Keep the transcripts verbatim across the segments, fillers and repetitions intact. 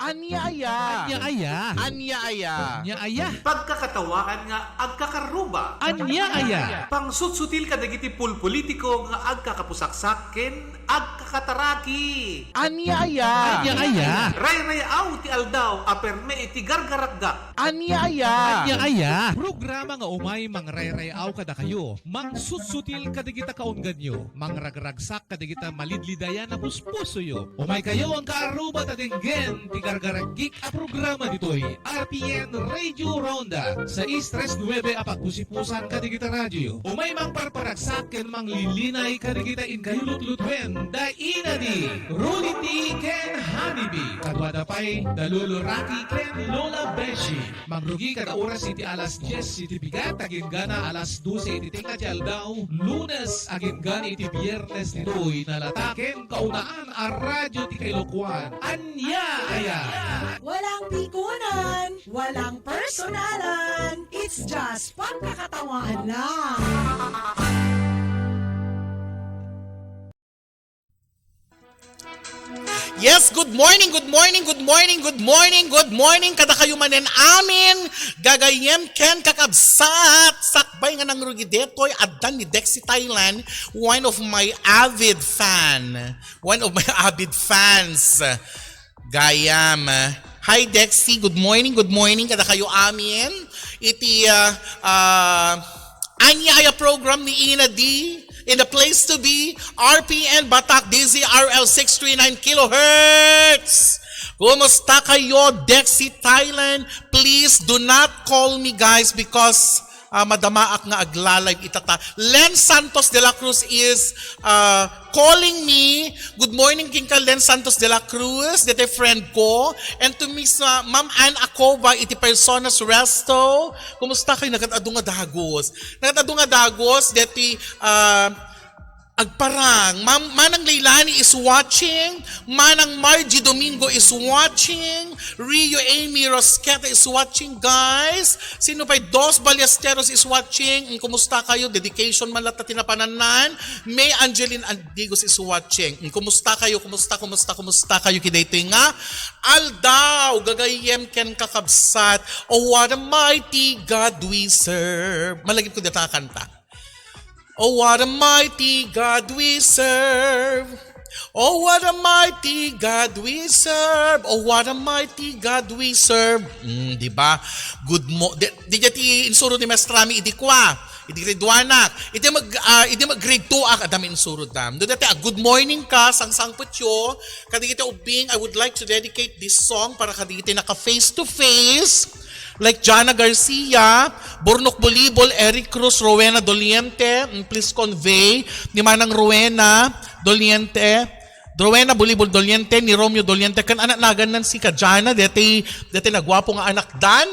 Ania aya? Ania aya? Ania aya? Ania aya? Pagkakatawaan nga agkakarruba. Ania aya? Pangsutsutil kadagiti pulpolitiko nga agkakapusaksak ken agkakataraki. Ania aya? Ania aya? Rayrayaw ti aldaw a perme iti gargaragak. Ania aya? Ania aya? Programa nga umay mangrayrayaw kadakayo, mangsutsutil kadagita kaungganyo, mangragragsak kadagita malidlidayan a puspusoyo. Umaykayo, agkaarruba, ta denggen ti gargaragik a programa ditoy R P N Radio Ronda, sais tres nuebe a pagpusipusan kadagita radioyo. Umay mangparparagsak ken manglilinay kadagita inkayo lutlutuen da Ina Di, Rudy T ken Honey B. Kaduada pay da Lolo Rocky ken Lola Beshi. Mangrugi kada oras iti alas dies iti bigat, agingga alas dose iti tengnga ti aldaw, Lunes agingga iti Biernes ditoy nalata ken kaunaan a radio ti Kailokuan. Ania aya? Walang pikunan, walang personalan. It's just pagkakatawaan lang. Yes, good morning, good morning, good morning, good morning, good morning kadakayo manen amin, gagayyem ken kakabsat. Sakbay nga nangrugi detoy, addan ni Dexy Thailand, one of my avid fan. One of my avid fans. Gayam. Hi, Dexy. Good morning, good morning kadakayo amin. Iti, ah, ah, Ania aya program ni Ina D, in the place to be, R P N Batak, D Z R L six three nine kilohertz. Kumusta kayo, Dexy Thailand? Please do not call me, guys, because, ah, madamaak nga agla-live itata. Len Santos de la Cruz is, ah, calling me. Good morning, kenka, Len Santos de la Cruz, deti friend ko. And to Miss, ah, Ma'am Ann Acova, iti Personas Resto. Kumusta kayo? Nagad-adu nga dagos. Nagad-adu nga dagos, deti, ah, agparang. Ma'am, Manang Leilani is watching. Manang Margie Domingo is watching. Rio Amy Rosqueta is watching, guys. Sino pay? Dos Ballesteros is watching. Mm, kumusta kayo? Dedication man latta ti napanannan. May Angeline Andigos is watching. Mm, kumusta kayo? Kumusta, kumusta, kumusta kayo? Kidaytoy nga aldaw, gagayyem ken kakabsat. Oh, what a mighty God we serve. Malagip ko dita kanta. Oh, what a mighty God we serve. Oh, what a mighty God we serve. Oh, what a mighty God we serve. Mm, di ba? Good mo, di, di ti insuro ni Maestrami idi kua. Idi grade one ak. Idi mag, ah, idi mag grade two ak, adda mi insuro da. No, dati, ah, good morning ka, sangsangpetyo. Kadagiti ubbing, I would like to dedicate this song para kadagiti naka face to face. Like Jana Garcia, Bornok Bolibol, Eric Cruz, Rowena Doliente, mm, please convey ni Manang Rowena Doliente, Rowena Bolibol Doliente, ni Romeo Doliente, ken anak nagan nan si ka Jana, deti, deti naguapo nga anak dan.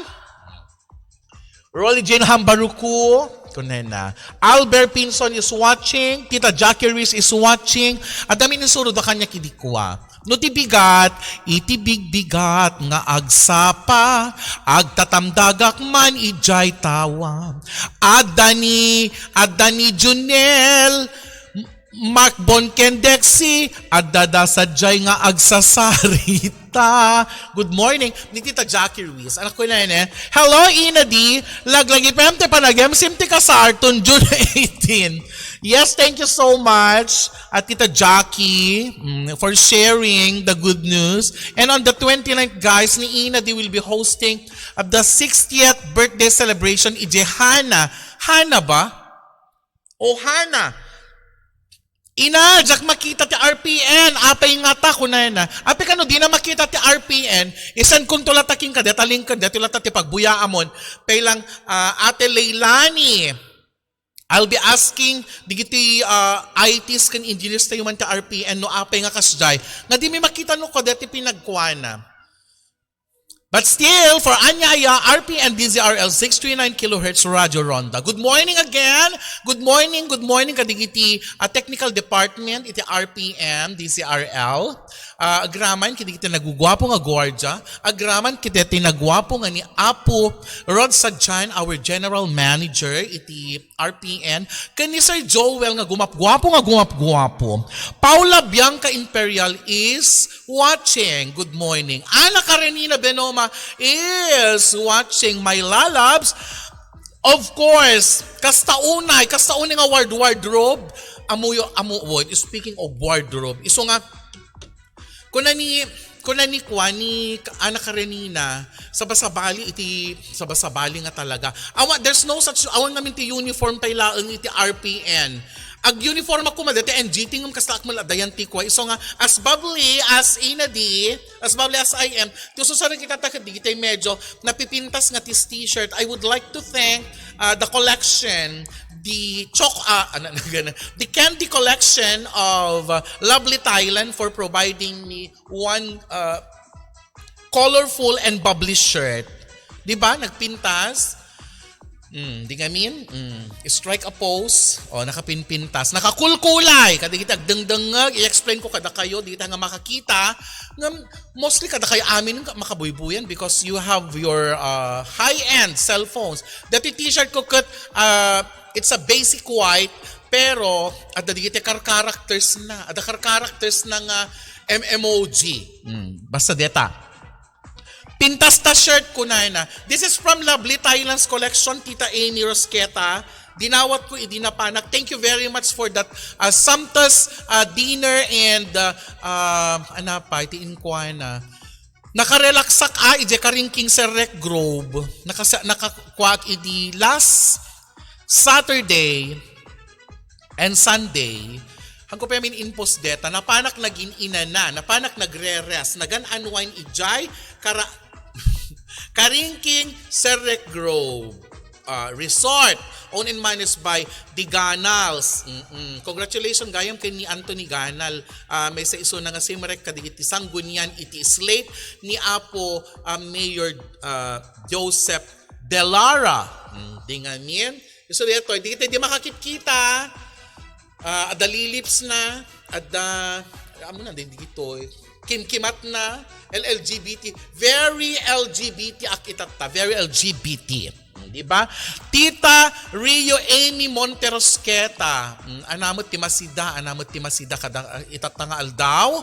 Rolly Jane Hambaruku, kunana. Albert Pinson is watching, Tita Jackie Reese is watching, adda mi insuro da kaniak idi kua. No ti bigat, iti bigbigat nga agsapa, agtatamdagak man idiay tawa. Adda ni, adda ni Junel, Mark Bon ken Dexy, adda da sadiay nga agsasarita. Good morning. Ni Tita Jackie Ruiz. Anak ko na yun eh. Hello, Ina D. Laglagipem ti panagem sim ti kasarton, June eighteen. Yes, thank you so much, at Tita Jackie, mm, for sharing the good news. And on the twenty-ninth, guys, ni Ina D will be hosting of the sixtieth birthday celebration iti Hana. Hana ba? O Hana. Ina, diak makita ti R P N. Apay ngata, kunana. Apay kano dina makita ti R P N? I-send kunto latta kenka, deta link, deta latta ti pagbuyaamon. Pay lang, ah, Ate Leilani. I'll be asking digiti, ah, I Ts ken engineers tayo man ti R P N no apay nga kasdiay. Nga di mi makita no kua deti pinagkuana. But still, for Anya Aya, R P N D Z R L six three nine kilohertz Radio Ronda. Good morning again. Good morning, good morning kadagiti a technical department iti R P N D Z R L. Ah, agraman kadagiti naguguapo nga guardia. Agraman kadagiti naguapo nga ni Apo Rod Sadjan, our general manager iti R P N. Ken ni Sir Joel nga gumapguapo nga gumapguapo. Paula Bianca Imperial is watching. Good morning. Ana Karenina Benoma is watching, my lalabs. Of course, kasta unay, kasta unay nga ward-, wardrobe. Amuyo, amu, wait, speaking of wardrobe, isu nga, kuna ni, kuna ni Kwan, ni Ana Karenina, sabasabali iti, sabasabali nga talaga. Awa, there's no such, awan ngamin ti uniform tay laeng iti R P N. Ag-uniform ako, madati, N G T, ngem kasta ak maladayan ti kwa. Isu nga, as bubbly as Ina D, as bubbly as I am, ti ususaran kita ta ket digitay medyo napipintas nga tis t-shirt. I would like to thank, uh, the collection, the choc-, uh, ano, ano, ano, the candy collection of, uh, Lovely Thailand for providing me one, uh, colorful and bubbly shirt. Di ba? Nagpintas. Mm, di ngamin? Mm. Strike a pose. O, nakapinpintas. Nakakulkulay. Kadagiti agdengdengngeg, i-explain ko kadakayo, dita nga makakita. Nga mostly kadakayo amin nga makabuybuyan because you have your, uh, high-end cell phones. Dati t-shirt ko ket, uh, it's a basic white, pero adda dagiti car-characters na. Adda car-characters na nga M M O G. Mm, basta deta. Pintas ta shirt, kunana. This is from Lovely Thailand's collection, Tita Amy Rosqueta. Dinawat ko idi napanak. Thank you very much for that, uh, sumptuous, uh, dinner and, uh, uh, ano pa, iti inkuana. Nakarelaksak a, ije karingking Sir Rec Grove. Nakasa-, nakakuak idi last Saturday and Sunday, hangko pa min impos deta, napanak nagin-inana, napanak nagre-rest, nagan-unwind ijay, kara-, karingking Sir Rec Grove, ah, Resort, owned and managed by the Ganals. Mm-mm. Congratulations gayam ken ni Anthony Ganal, ah, maysa isuna nga simrek kadagiti sanggunian iti slate ni Apo, ah, Mayor, ah, Joseph Delara. Mm, di ngamin, isu daytoy, di kita di makakitkita. Ah, adda Lilips na, adda, amo na din ditoy. Kimkimat na, L L G B T. Very L G B T ak itatta, very L G B T. Hmm, di ba? Tita Rio Amy Monterosqueta. Hmm, anamot ti masida, anamot ti masida kada, ah, itatta nga aldaw.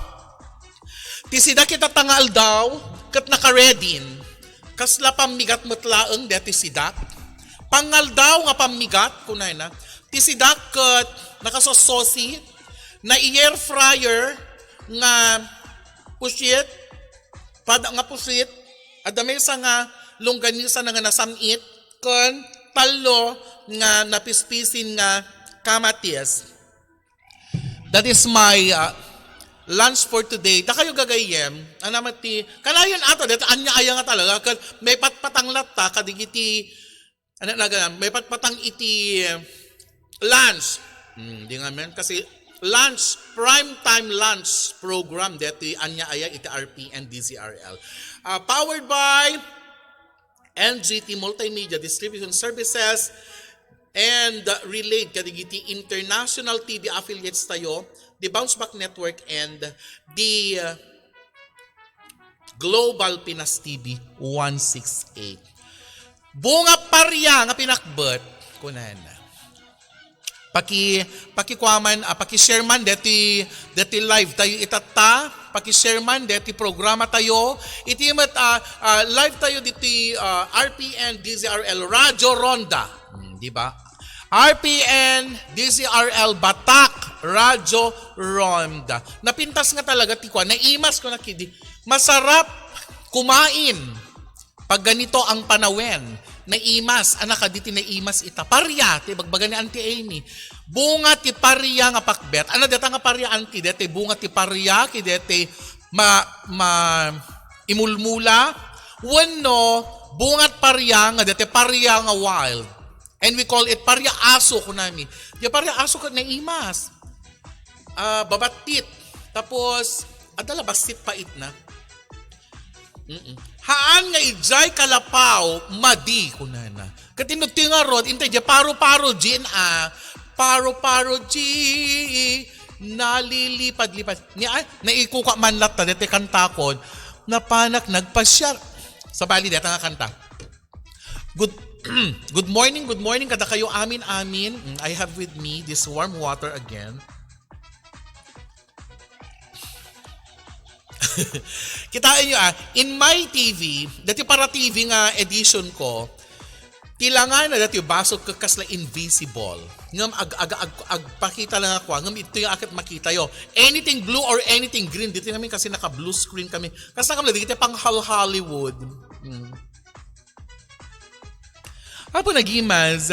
Ti sida ket itatta nga aldaw, ket nakaredin. Kasla pammigat met laeng deti sida. Pangaldaw nga pammigat, kunana. Ti sida ket nakasossosi, na-air fryer nga pusit, pada nga pusit, adda maysa nga longganisa na nga nasam-it, ken tallo nga napispisin nga kamatis. That is my, uh, lunch for today. Dakayo gagayyem, anamat ti, kanayon ato, deta anya aya nga talaga, ken maipatpatang latta, kadigiti, ano na ganun, maipatpatang iti lunch. Hmm, di ngamin, kasi lunch, prime time lunch program, deti anya aya iti R P N D Z R L. Uh, powered by N G T Multimedia Distribution Services, and, uh, relayed kadigiti international T V affiliates tayo, the Bounce Back Network and the, uh, Global Pinas T V one six eight. Bunga paria nga pinakbet, kunan. Paki-, pakikuaman, ah, paki-share man deti, deti live tayo itatta, paki-share man deti programa tayo. Iti met, ah, ah, live tayo deti, ah, R P N D Z R L Radio Ronda. Hmm, di ba? R P N D Z R L Batak Radio Ronda. Napintas nga talaga ti kua, naimas ko na kidi. Masarap kumain pag ganito ang panawen. Naimas, anak, diti naimas ita. Paria, ti bagbaga ni Auntie Amy. Bunga ti paria nga pakbet. Ano deta nga paria, Auntie? Deti bunga ti paria, ki deti ma-, ma-, imulmula. Wenno, bungat paria nga deti paria nga wild. And we call it paria aso, kunami. Di paria aso ket naimas. Ah, babattit. Tapos, adda la bassit pait na. Mm-mm. Haan nga idiay kalapaw, madi, kunana. Ket inutto nga rod, intay diay paro-paro, Jean, ah. Paro-paro, G, nalilipad-lipad. Ni, ah, naikuka man latta, deti kantakon. Napanak nagpasiar. Sabali, deta nga kanta. Good, good morning, good morning, kadakayo amin, amin. Mm, I have with me this warm water again. Kitaenyo, ah, in my T V, dati para T V nga edition ko, tilangana dati basok ket kasla invisible. Ngem ag-, ag-, ag-, agpakita lang ako, ah, ngem itoy nga aket makitayo. Anything blue or anything green, dito kami kasi naka-blue screen kami. Kasla kami, dito pang Hol-, Hollywood. Hmm. Apo nagimas,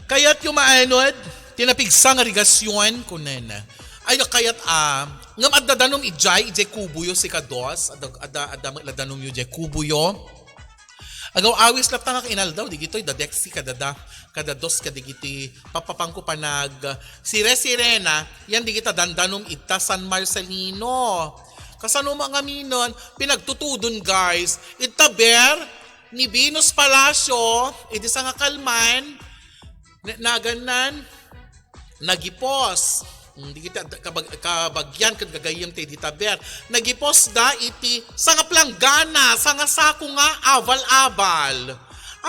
kayatyo maanod ti napigsa nga regasyon, kunana. Ay, kayat, ah, ngem adda danum idiay, idiay kuboyo, sika dos, adda, adda, adda met la danumyo idiay kuboyo. Agaw-awis latta nga kainaldaw, digitoy, da Dexy, kadada, kada dos, kadigiti, papapangko panag, sire-sirena, yan digita dandanum ita San Marcelino. Kasano nga aminen, pinagtutudon, guys, ita ber, ni Venus Palacio, idi sa nga kalman, na-, nagannan, nagipos. Hmm, di kita kabag-, kabagyan ken gagayyem ti dita ber. Nagipos da iti sa nga planggana, sa nga sako nga abal-abal.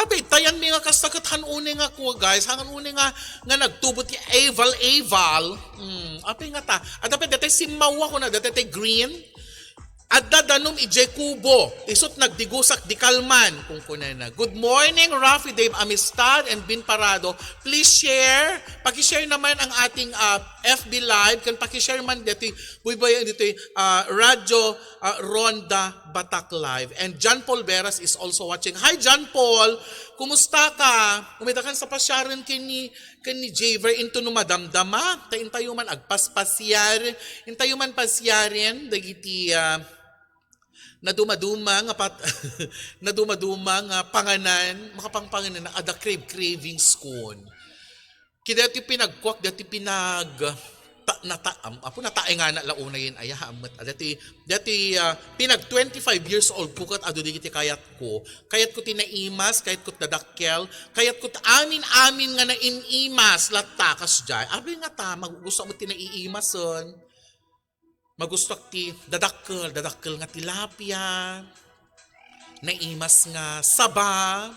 Abi, tayan mi nga kasta ket han uni nga kuwa, guys, han uni nga, nga nagtubo ti aval-aval. Hmm, abi nga ta. Adda pay dati simmawa ko na, dati green. Adda danum idiay kubo, isut' nagdigusak di kalman, kunkunana. Good morning, Rafi, Dave, Amistad, and Bin Parado. Please share. Paki-share naman ang ating, ah, F B Live. Kan paki-share man dito, buybayan dito, ah, Radyo, ah, Ronda Batak Live. And John Paul Veras is also watching. Hi, John Paul! Kumusta ka? Umita kan sa pasyaren kini Ken ni Javer, into no madamdama, ta intayo man agpaspasiar, intayo man pasiaren dagiti, ah, nadumaduma nga pat-, nadumaduma nga panganan, makapangpanganan, adda crave cravings kon. Kidati pinagkuak, dati pinag-, ta-, nata-, am-, apo, nataenganak la unay aya, ammet, dati, dati, ah, pinag twenty-five years old ko ket adu dagiti kayatko. Kayatko ti naimas, kayatko ti dadakkel, kayatko ti amin-amin nga naiimas latta kasdiay. Abi nga ta, magugusto mo ti naiimasen. Magustuak ti dadakkel, dadakkel nga tilapia, naimas nga saba,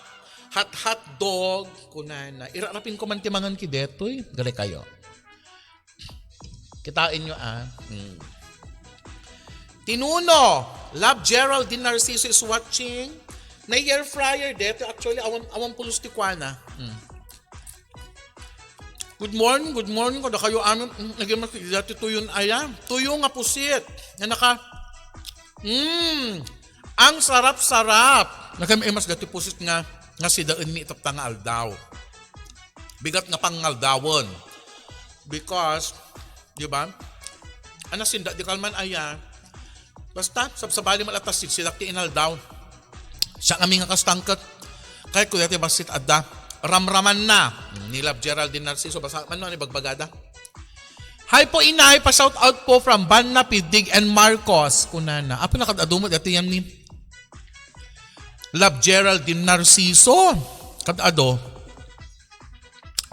hot-hot dog, kunana. Irarapin ko man ti mangan ki detoy, gali kayo. Kitaenyo, ah. Hmm. Tinuno, Love Geraldine Narciso is watching. Na air fryer dito. Actually, awan, awan pulos ti kuana. Hmm. Good morning, good morning. Kada kayo amin, mm, naging mas dati tuyon aya. Tuyo nga pusit. Nga naka, mm, ang sarap-sarap. Naging mas dati pusit nga, nga sidaen mi itapta nga aldaw. Bigat nga pangaldawon. Because, di ba? Ana sinda, di kalman aya. Basta, sabsabali man atas sidak ti inaldaw. Siya kami nga kastangket. Kay kuya ti basit adda. Ramraman na. Ni Love Geraldine Narciso. Basta, ano, ano, bagbagada? Hi po, inay. Pa-shout out po from Banna, Pidig, and Marcos. Kunana. Apo na kad-adu mo, dati yan ni Love Geraldine Narciso. Kad-ado.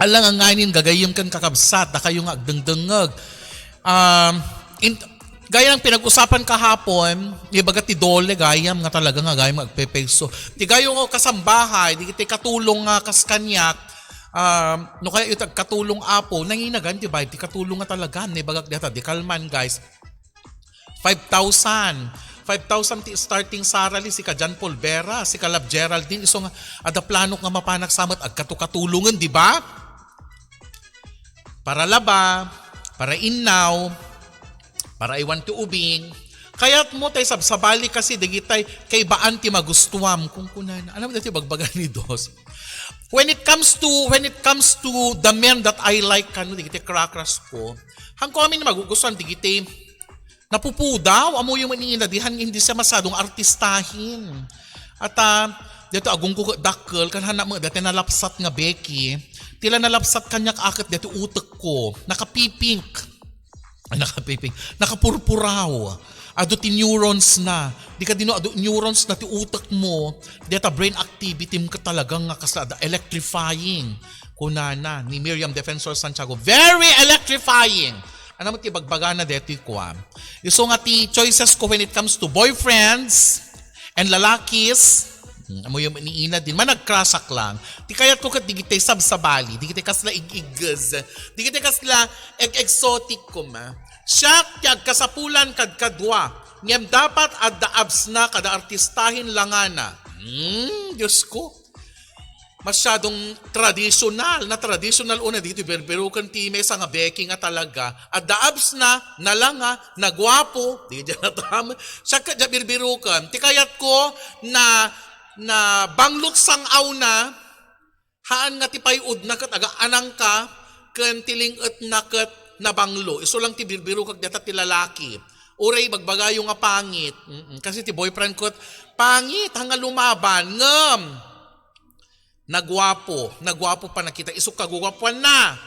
Ala nga nganin gagayem ken kakabsat, dakayo nga agdengdengngeg. Um, in, gaya ng pinag-usapan kahapon, ibaga ti Dole gayam nga talaga nga gayam nga agpepegso. Ti gayo nga kasambahay, di ti katulong nga kas kaniak, um, no kaya iti agkatulong apo, nanginagan ti bayad ti katulong nga talaga, ni bagak data, di kalman, guys. Five thousand. Five thousand ti starting salary, sika John Paul Vera, sika Love Geraldine, isu nga adda planok nga mapanak sa met agkatukatulongen, di ba? Para laba, para innaw, para iwan ti ubing. Kayat mo tay sabsabali kasi dagitay kaibaan ti magustuam, kunkunana. Alam mo dati bagbaga ni Dos. When it comes to, when it comes to the men that I like, kano, dagiti crush ko, hangko amin magugustuhan dagiti napupudaw, amoyo man inadihan nga hindi siya masyadong artistahin. At, ah, dito agungko dakkel, kan hana mo, dati nalapsat nga Becky, tila nalapsat kanyak aket dati utek ko, nakapipink. Ay, nakapipink. Nakapurpuraw. Adu ti neurons na. Di kadi no, adu neurons na ti utek mo. Deta brain activity mo ka talaga nga kasla da electrifying. Kunana ni Miriam Defensor Santiago, "Very electrifying." Ano mo ti bagbagana deti kua? Isu nga ti choices ko when it comes to boyfriends and lalakis. Hmm, amo yung ni Ina din. Managkrasak lang. Ti kayat ko ket digitay sabsabali. Digitay kasla ig-igges. Digitay kasla eg-exotic ko ma. Siak ti agkasapulan kad kadua. Ngem dapat adda abs na kada artistahin langana. Hmm, Diyos ko. Masyadong traditional, na traditional una dito, birbirukan ti maysa nga beki nga talaga. Adda abs na, nalanga, nagwapo, di dyan na tam. Siya ka dyan birbirukan. Ti kayat ko na, na banglot sang-aw na, haan nga ti payudna ket aga-anang ka, ken ti ling-etna ket nabanglo. Isu lang ti birbirukak data ti lalaki. Uray bagbagayo nga pangit. Mm-mm. Kasi ti boyfriend ko, pangit, hanga lumaban. Ngem, nagwapo. Nagwapo pa nakita. Isu kaguwapuan na.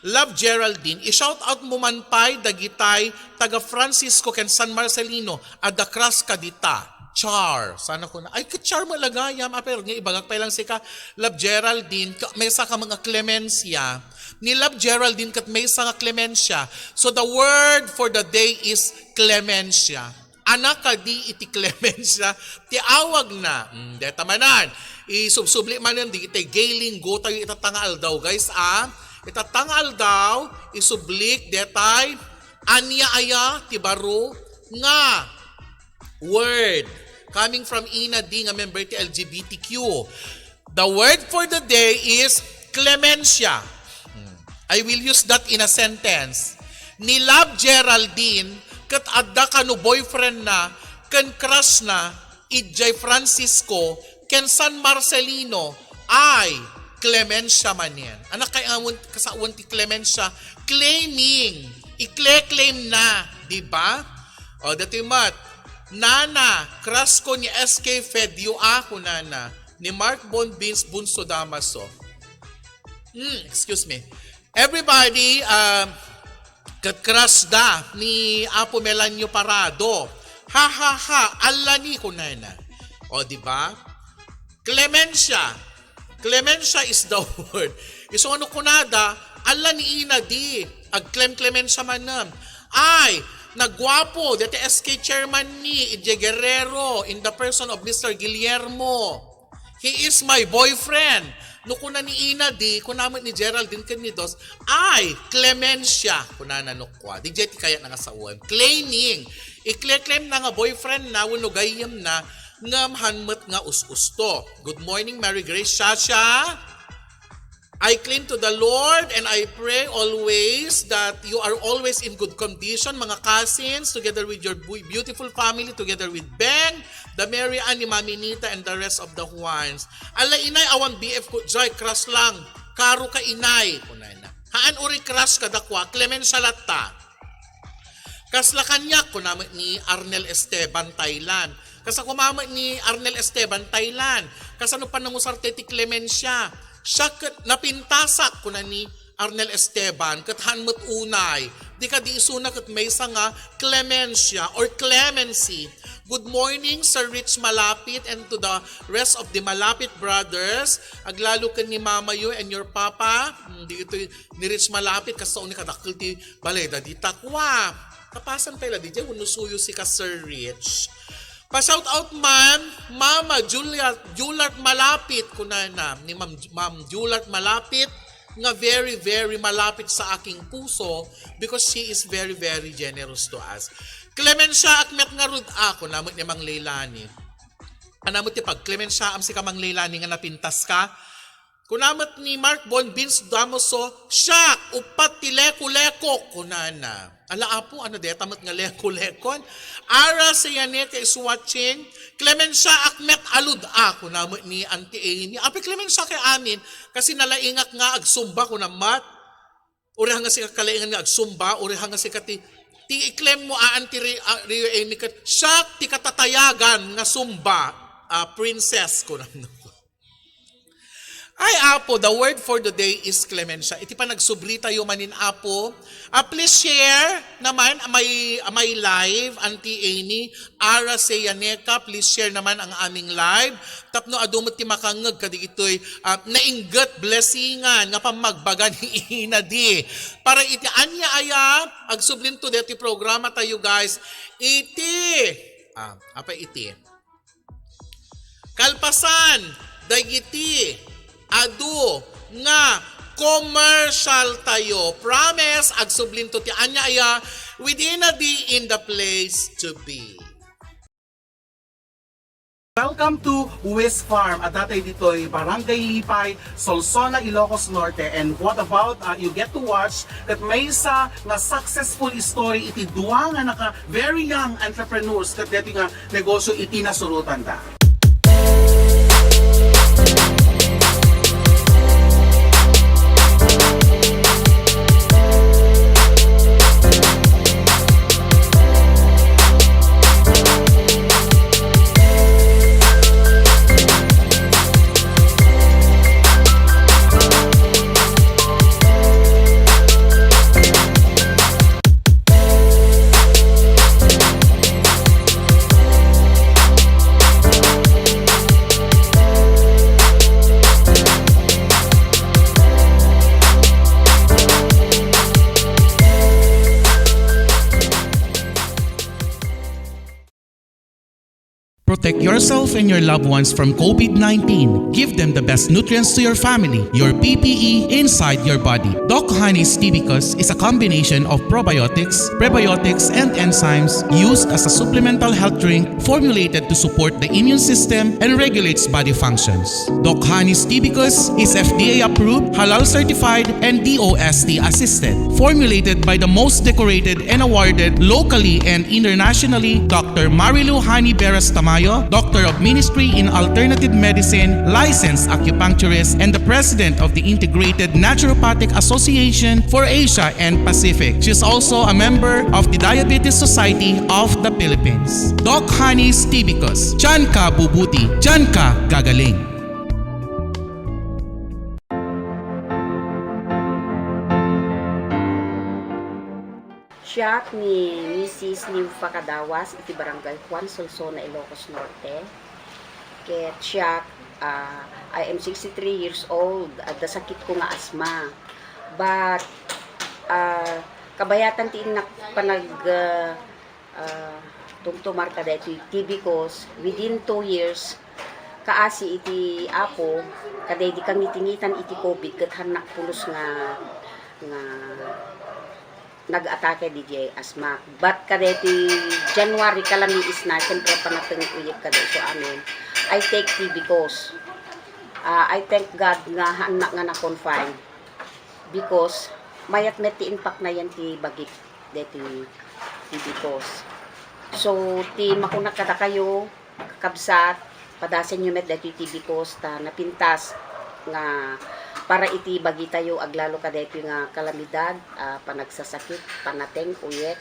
Love Geraldine, i-shout out mo man pay dagitay taga Francisco ken San Marcelino, adda crush ka dita. Char. Sana ko na. Ay, ka-char mo lagayam. Aper, nga ibagak pay lang sika, Love Geraldine, ka, maysa ka mga Clemencia. Ni Love Geraldine ket maysa nga Clemencia. So the word for the day is Clemencia. Anak kadi iti Clemencia, ti awag na. Mm, deta manan. Isubsubli manen di itay gay linggo tayo itatanga aldaw, guys, ah. Itatanga aldaw, isublik, detay, ania aya, ti baro, nga word. Coming from Ina D nga member ti L G B T Q. The word for the day is Clemencia. Hmm. I will use that in a sentence. Ni Love Geraldine, ket adda kano boyfriend na, ken crush na, idiay Francisco, ken San Marcelino, ay Clemencia manen. Anak kay amon kasawan ti Clemencia, claiming, ikle-claim na, di ba? O, dati mat, Nana, crush ko ni S K Fedio a, kunana, ni Mark Bonbins Bunso Damaso. Hmm, excuse me. Everybody, um, ket crush da ni Apo Melanio Parado. Ha, ha, ha, alla ni kunana. O, di ba? Clemencia. Clemencia is the word. Isu ano kunada, alla ni Ina di. Agklem Clemencia manen. Ay, nagwapo, dati S K chairman ni Ije Guerrero in the person of Mister Guillermo. He is my boyfriend. No kuna ni Ina di, kuna met ni Geraldine ken ni Dos, ay, Clemencia, kunana no kua. Di jay ti kayat na nga sawen. Claiming. Ikle-claim na nga boyfriend na, wenno gayyem na, ngem han met nga us-usto. Good morning, Mary Grace Shasha. I cling to the Lord and I pray always that you are always in good condition, mga cousins, together with your bu-, beautiful family, together with Beng, the Mary Ann, ni Mami Nita, and the rest of the Juans. Ala, inay, awan B F ko, joy, crush lang. Karo ka, inay. Kunana. Haan uri crush kadakua, Clemencia latta. Kasla kaniak, kuna met ni Arnel Esteban Thailand. Kasa kuma met ni Arnel Esteban Thailand. Kasano panangusarte ti Clemencia? Siak ket napintasak, kuna ni Arnel Esteban, ket haan met unay. Di kadi isuna ket maysa nga Clemencia or Clemency. Good morning, Sir Rich Malapit, and to the rest of the Malapit brothers. Aglalo ken ni Mama you and your Papa. Hmm, di ito ni Rich Malapit, kasta uni kadakkel ti balay da dita kua. Kapasan pay la di jay, wenno suyo sika, Sir Rich. Pa-shout out man, Mama Juliet, Juliet Malapit, kunana, ni Ma'am, Ma'am Juliet Malapit, nga very, very malapit sa aking puso because she is very, very generous to us. Clemencia, akmet ngarud ako, namut ni Mang Leilani. Anamut ti pag-Clemencia, am sika Mang Leilani nga napintas ka. Kuna met ni Mark Bon Vince Damoso, "Siak, uppat ti leko-leko," kunana. Ala, Apo, ano deta met nga leko-lekon? Ara Sianeke is watching. "Clemencia, akmet alud a," kuna met ni Auntie Amy. Apo, Clemencia kay amin, kasi nalaingak nga agsumba, kuna met. Uri nga sika kalaingan nga agsumba, uri nga sika ti, ti iklem mo, a, Auntie Ri-, a, Rio Amy, ket, "Siak ti katatayagan nga sumba, a, princess," kuna. Ay, Apo, the word for the day is clemencia. Iti panagsubritayo manin, Apo. Ah, please share naman my, my live, Auntie Amy, Ara Seyaneca, please share naman ang aming live. Tapno adu met ti makangngeg kadigitoy, ah, nainggit, blessingan, nga pammagbaga ni Ina Di. Para iti ania aya, agsublinto deti programa tayo, guys. Iti, ah, apa iti? Kalpasan dagiti adu nga commercial tayo. Promise, agsublinto ti ania aya with Ina Di in the place to be. Welcome to Wiz Farm. Adda tayo ditoy Barangay Lipay, Solsona, Ilocos Norte. And what about, uh, you get to watch ket maysa nga successful story iti dua nga naka very young entrepreneurs ket deti nga negosyo iti nasurotanda. Protect yourself and your loved ones from COVID nineteen. Give them the best nutrients to your family, your P P E, inside your body. Doc Honey's Tibicus is a combination of probiotics, prebiotics, and enzymes used as a supplemental health drink formulated to support the immune system and regulates body functions. Doc Honey's Tibicus is F D A approved, halal certified, and D O S T assisted. Formulated by the most decorated and awarded locally and internationally, Doctor Marilu Hani Beras Tamayo, Doctor of Ministry in Alternative Medicine, licensed acupuncturist, and the President of the Integrated Naturopathic Association for Asia and Pacific. She is also a member of the Diabetes Society of the Philippines. Doc Honey's Tibicus, diyan ka bubuti, diyan ka gagaling. Siak ni Misis Nympha Cadawas iti Barangay Juan Solsona, Ilocos Norte. Ket siak, ah, I am sixty-three years old. Adda sakitko nga asma. But, ah, kabayatan ti innak panag, ah, ah, tumtumar kadaytoy Tibicus within two years, kaasi iti Apo, kadaydi kangitingitan iti COVID, ket hannak pulos nga, nga nag-atake didiay asma. But kadaytoy January, kalamiisna, siyempre, panateng uyek kadayso amin. I take Tibicus. Ah, I thank God nga hannak nga na-confine because mayat met ti impact na yan ti bagik deti Tibicus. So, ti makunak kadakayo, kakabsat, padasenyo met deti Tibicus, ta napintas nga para iti bagitayo aglalo kadeti nga kalamidad, ah, panagsasakit, panateng, uyek.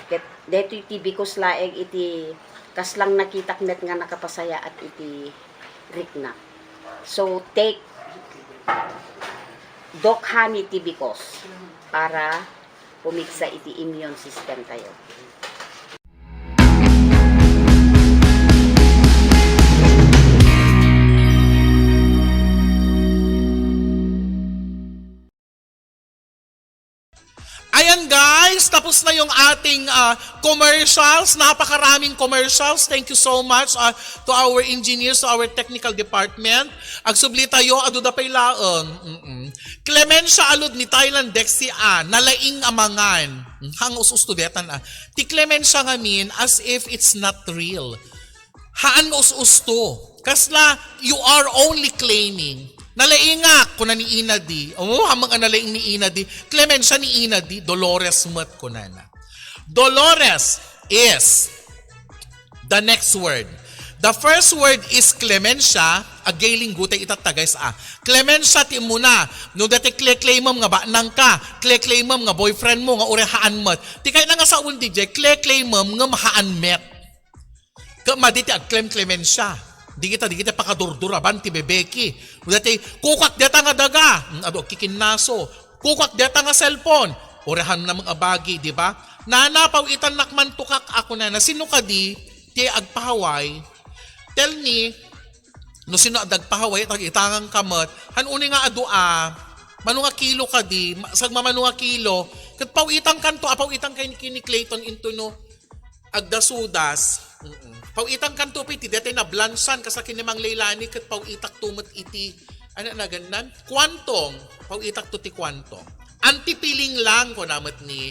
Ket deti Tibicus laeng iti kaslang nakitak met nga nakapasayaat iti rikna. So, take Doc Honey Tibicus para pumigsa iti immune system tayo. Ayan guys, tapos na yung ating, ah, commercials. Napakaraming commercials. Thank you so much, ah, to our engineers, to our technical department. Agsubli tayo, adu da pay laeng. Mm-mm. Clemencia alud ni Thailand, Dexy, ah, nalaing a mangan. Hang us-usto betan, ah. Ti clemencia ngamin as if it's not real. Haan nga us-usto. Kasla, you are only claiming. Nalaingak, kuna ni Ina Di. Oh, hamang a nalaing ni Ina Di. Clemencia ni Ina Di, Dolores met, kunana. Dolores is the next word. The first word is clemencia. Agay linggo tay itatta, guys, ah. Clemencia ti immuna. No dati kle-claimem nga banang ka, kle-claimem nga boyfriend mo, nga uray haan met. Ti kayatna nga sawen diay, kle-claimem nga haan met. Ket madi ti agclaim-claimensia. Digita, digita pakadurduraban ti bebeki. Dati, kukak deta nga daga. Mm, adu, kikinnaso. Kukak deta nga cellphone. Uray amangan a bagi, di ba? Nana, pawitannak man tukak ako, nana. Sino kadi ti agpahaway? Tell me, no sino a dagpahaway, tag-itangan ka met. Han uni nga adu a, mano nga kilo kadi, ma-, sagma mano nga kilo. Ket pawitan kanto, a pawitan kay ni Clayton into no, agdasudas. Mm-mm. Pawitan kanto, piti, dete na blansan, kasakin ni Mang Leilani, ket pawitak to met iti, ano nagannan? Kwantong, pawitak to ti kwantong. Anti-feeling lang, kuna met ni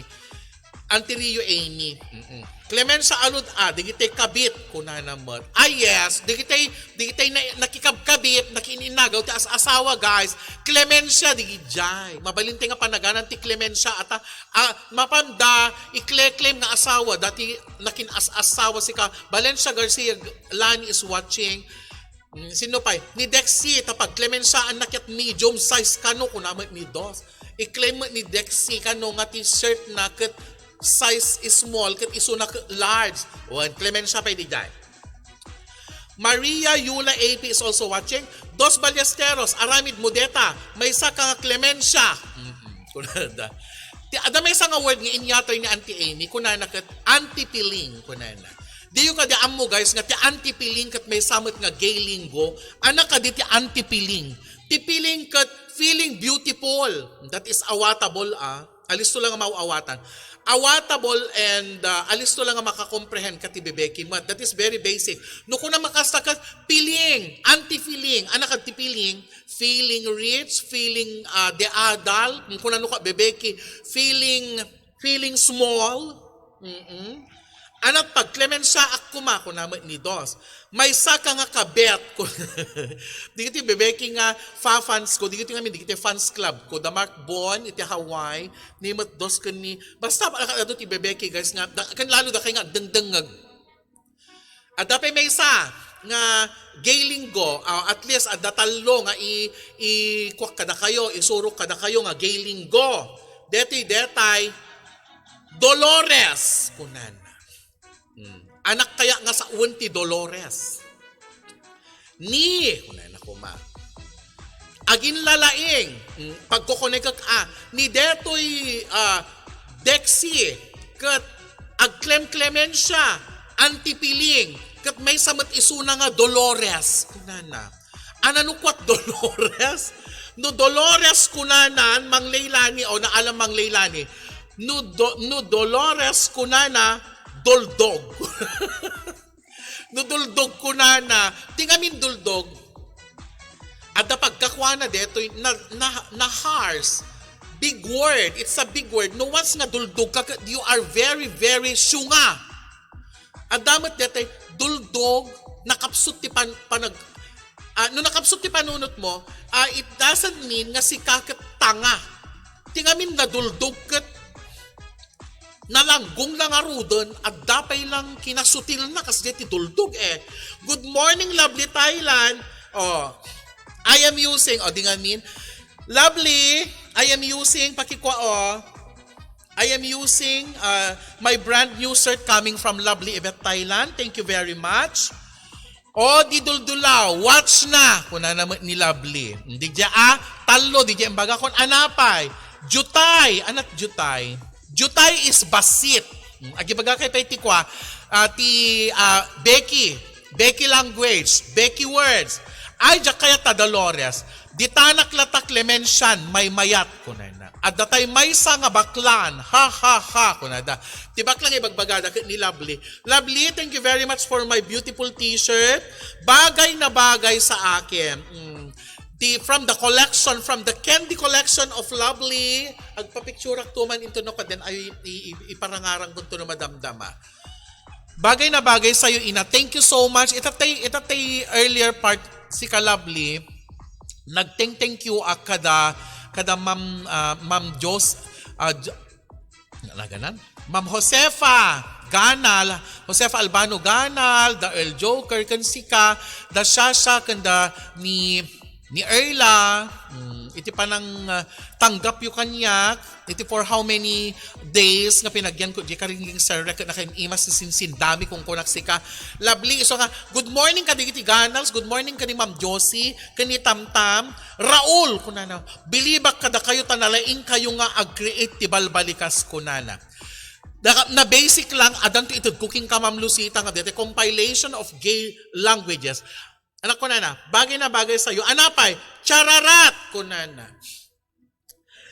Auntie Rio Amy. Mm-mm. Clemencia alud a, digitay kabit, kunana met. Ah, yes, digitay, digitay na, nakikabkabit, nakiinnagaw, ti as-asawa, guys. Clemencia, digijay. Mabalin ti nga panaganan ti Clemencia, ata, ah, mapanda, ikleklem nga asawa, dati nakin as-asawa sika. Valencia Garcia Lani is watching. Mm, sino pay? Ni Dexy, ta pag Clemencia, anak yat medium size kano, kuna met ni Dos. I-claim met ni Dexy kano nga t-shirt na ket size is small, ket isu na ket large. Wen, Clemencia pay diay. Maria Yula A P is also watching. Dos Ballesteros, aramid mo deta, maysa ka nga Clemencia. Mhm. Kunada. Ti, adda maysa nga word nga inyatoy ni Auntie Amy, kunana ket anti-feeling, kunana. Diyo kadi ammo, guys, nga ti anti-feeling ket maysa met nga gay lingo, anak kadi ti anti-feeling. Ti feeling ket feeling beautiful. That is awatable, ah. Alisto lang nga maaw-awatan. Awatable and, ah, alisto lang nga makakomprehend ka ti bebeki met. That is very basic. No kuna makasta ket feeling, anti-feeling, anak kadi ti feeling, feeling rich, feeling, ah, deadal, kuna no ka bebeki, feeling, feeling small. Mm-mm. Anat pag Clemencia ak kuma, kuna met ni Dos. Maysa ka nga kabet, kun-, digiti bebeki nga fa-fans ko, digiti ngamin, digiti fans club ko, da Mark Bon, iti Hawaii, ni met Dos ken ni, basta, adu ti bebeki, guys, nga, da, ken lalo da kay nga agdengdengngeg. Adda pay maysa nga gay lingo, ah, at least adda tallo nga i-, ikuak kadakayo, isurok kadakayo nga gay lingo. Detoy, detay, Dolores, kunana. Hmm. Anak kaya nga sawen ti Dolores? Ni, kunana kuma. Aginlalaing, mm, pagkukunekek a, ni detoy, ah, Dexy, ket agklemklemensia, anti-feeling, ket maysa met isuna nga Dolores, kunana. Ana no kuat Dolores? No Dolores kunanan, Mang Leilani, o naalam Mang Leilani, no Do-, no Dolores kunana, doldog. No duldog kunana, ti ngamin duldog, adda pagkakuana detoy na, na, na harsh. Big word. It's a big word. No, once nga duldog ka, you are very, very syunga. Adda met detoy, duldog, nakapsut ti pan-, panag-, ah, no nakapsut ti panunot mo, ah, it doesn't mean nga sika ket tanga. Ti ngamin naduldog ket nalanggong lang aruden, adda pay lang kinasutilna, kasdiay ti duldog, eh. Good morning, lovely Thailand. Oh, I am using, oh, di ngamin. Lovely, I am using, pakikua, oh. I am using, uh, my brand new shirt coming from Lovely Event Thailand. Thank you very much. O, di duldulaw, watch na. Kunana met ni Lovely. Di dia, ah, tallo, di dia imbaga kon anapay. Jutay, anat jutay. Jutay is basit. Hmm, agibagakay pay ti kua, ah, ti, ah, Becky. Becky language, Becky words. Ay, diak kayat ta Dolores. Ditanak latta Clemencian, maymayat, kunana. Adda tay maysa nga baklan, ha, ha, ha, kunada. Ti bakla nga ibagbagada ket ni Lovely. Lovely, thank you very much for my beautiful t-shirt. Bagay na bagay sa akin. Mm. Di, from the collection, from the candy collection of Lovely. Agpapicturak to man into no, kaden ay i-, i-, iparangarang ko to no madamdama. Bagay na bagay sa'yo, ina. Thank you so much. Ita tay, ita tay earlier part, sika Lovely, nag-thank, thank you, ah, kada, kada Ma'am, ah, Ma'am Jos, ah, Jo-, naganan? Ma'am Josefa Ganal, Josefa Albano Ganal, the Earl Joker, ken sika, the Shasha, ken the ni ni Erla, mm, iti panang, ah, tanggapyo kaniak, iti for how many days nga pinagyanko, di karingging serrek, nakaim-imas ni Sinsin, dami kung kunak sika. Lovely, isu nga, "Good morning kadigiti ganals, good morning kani Ma'am Josie, kani Tamtam, Raul," kunana, "bilibak kadakayo ta nalaing kayo nga ag-create ti balbalikas," kunana. Na, na basic lang, adan ti itedko kenka, Ma'am Lucita, nga deti compilation of gay languages. Anak ko, nana, bagay na bagay sa'yo. Anapay, chararat, kunana.